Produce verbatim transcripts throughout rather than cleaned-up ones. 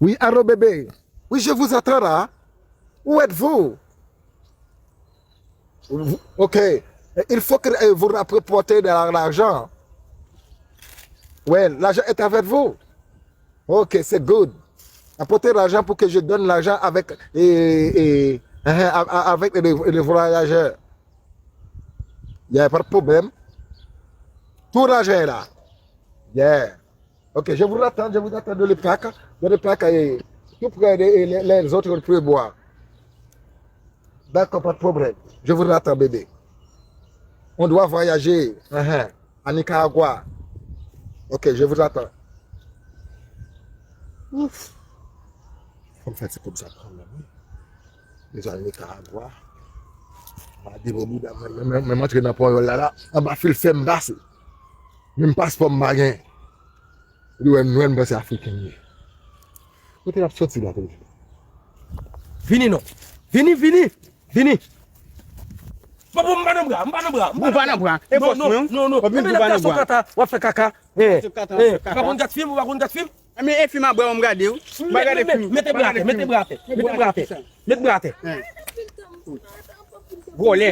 Oui, allô bébé. Oui, je vous attends là. Où êtes-vous? Vous- Ok. Il faut que euh, vous rapportez de la- l'argent. Ouais, l'argent est avec vous. Ok, c'est good. Apportez l'argent pour que je donne l'argent avec et, et, hein, a- a- avec le, le voyageur. Il n'y a pas de problème. Tout l'argent est là. Yeah. Ok, je vous attends, je vous attends dans le parc. Dans le parc, et tout près de et les, les autres près bois. D'accord, pas de problème. Je vous attends, bébé. On doit voyager. Uh-huh. À Nicaragua. Ok, je vous attends. Ouf. Fò m fè ti kob sa kanmenm, wi. Bezwen al Nicaragua. Ma depo bouda mwen, men men men m antre nan panyòl la la. Anba fil fè m pase. Menm paspò m pa gen. Li wè m nwè, m panse Afriken m ye. Kote l ap soti la toujou? Vini non. Vini, vini. Vini. Bon, bon, m pa nan bra, m pa nan bra, m pa Ou pa nan nan bra. E bòs mwen. Non, non, non. Epi Epi ou pa nan bra. Kata, w ap fè kaka. Eh, Kata, eh, kaka. Ou pa konn gad fim, ou pa konn gad fim? Men e fim a bwa m gade w. M pa gade fim. Mete bra atè, mete bra atè. Mete bra atè. Mete bra atè. Vòlè.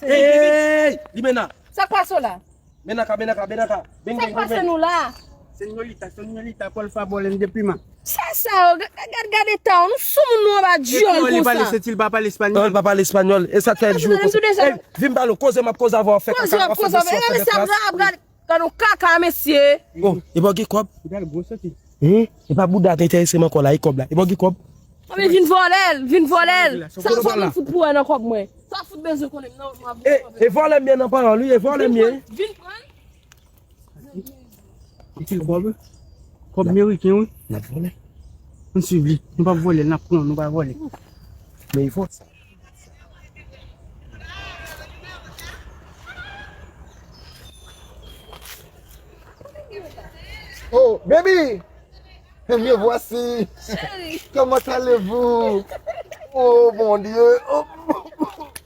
Hey, Limena. Sa k pase w la? Menaka, menaka, menaka. Bing, Sa k bing, bing, pase bing. nou la? Senyorita, senyorita, por favor, en de pima. Sa, sa, yo, gad, gad, gad eta w, nou sou moun nou anba dyòl konsa. Li pale espanyòl. Non, li pa pale espanyòl. E sa k fè l jwe konsa. Ey, vin pale, koze m ap koze avè w, fè kaka, w ap fè dosye, w ap fè deplas. Gad yon kaka, mesye. Oh, e pa w gen kòb? Gad gwo soti. Hein? E pa bouda k enterese m ankò la, e kòb la. E pa w gen kòb? Anben vin vòlè l, vin vòlè l. Sa w fout pou wè nan kòb mwen? Sa w fout bezwen konnen m nan, m ap E, e vòlè m ye nan pawòl, wi, e vòlè m ye. Vin pran l. Anpil kòb, wi. Kòb meriken, wi. N ap vòlè. Ann swiv li. Nou p ap vòlè, n ap pran, nou pa vòlè. Men e fò sa. Oh, baby! Me voici! Comment allez-vous? Oh, mon Dieu! Oh,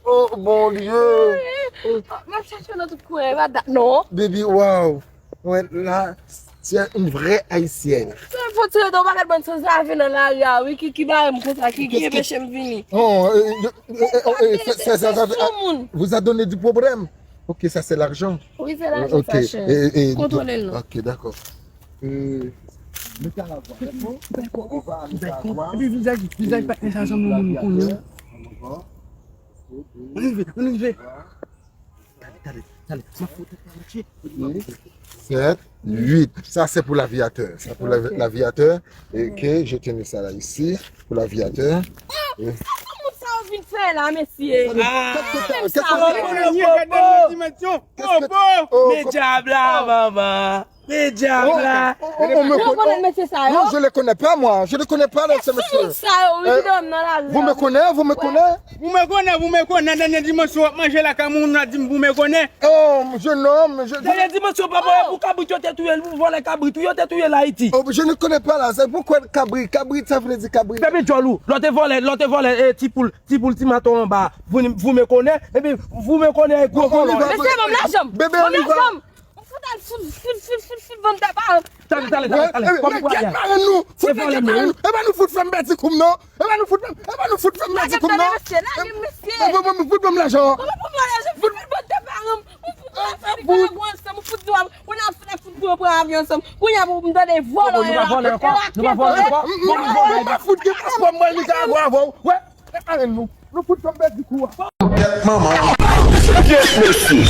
oh, mon Dieu! M ap chèche w nan tout kwen, e pa dat non. Baby, wow! Ouais, là, c'est une vraie haïtienne. Sa fò ti reto, ou pa gad bann sanzave nan lari a, wi, ki, ki bare m konsa, ki, ki Qu'est-ce que enpeche m vini. Oh, euh, euh, euh, euh, euh, ça, ça, ça, ça, Sou moun. Vous a donné du problème. Ok, ça c'est l'argent. Wi, se lajan sa, chè. Kontwole l non. Ok, d'accord. Euh, Nicaragua, d'accord. On va à Nicaragua. Epi vizaj, vizaj patnè sa sanble moun konnen. Ann rive, ann rive. Tande, tande, tande. M ap fout ou pa matche. Sept, huit. Ça c'est pour l'aviateur. C'est pour l'avi- l'aviateur. Et que je tenais ça là ici. Pour l'aviateur. Sa moun sa yo vin fè la, mesye? Gad, gad, gad, gad, gad, gad, dimansyon. Bobo! Men dyab la, manman. Men dyab la. Oh, oh, oh, on me connaît. Ou konnen mesye sa yo? Non, je le connais pas, moi. Je ne connais pas ces messieurs. Sa yo, wi, ki dòmi nan lari. Vous me connaissez, vous me connaissez? Vous me connaissez, vous me connaissez. Dènye dimansyon w ap manje lakay moun, w ap di m vous me connaissez. Oh, jeune homme, je... Dènye dimansyon, papa, pou kabrit yo te touye l, pou vòlè kabrit, wi, yo te touye l Ayiti. Oh, je ne connais pas là, c'est pourquoi kabrit, kabrit, ça veut dire kabrit. Fèmen djòl ou, lè w te vòlè, lè w te vòlè, eh, ti poul, ti poul, ti maton anba, vous, vous me connaissez, epi vous me connaissez, gwo vòlè. Mesye, ban m lajan m. Bébé, on y va. M fout al fout, fout, fout, fout, fout vann tè pa. Tande, tande, tande, tande. Kòm ou pral. Gèt marenn nou. Fout gèt marenn nou. E pa nou fout fè m pèdi kou m non. E pa nou fout fè m, e pa nou fout fè m pèdi kou m non. Lage m, mesye. Fout ban m lajan. Kòman pou m lajan? Fout vann tè pa. M fout pran avyon ansanm. M fout di w, ou nan fout fout pou yo pran avyon ansanm. Kounye a pou m tande vòlò. Nou pa vòlè ankò. Nou pa vòlè ankò. M pa fout gen paspò m pral Nicaragua avè w. Wè, gèt marenn nou. Nou fout fè m pèdi kou a. Manman. Yes, mesye.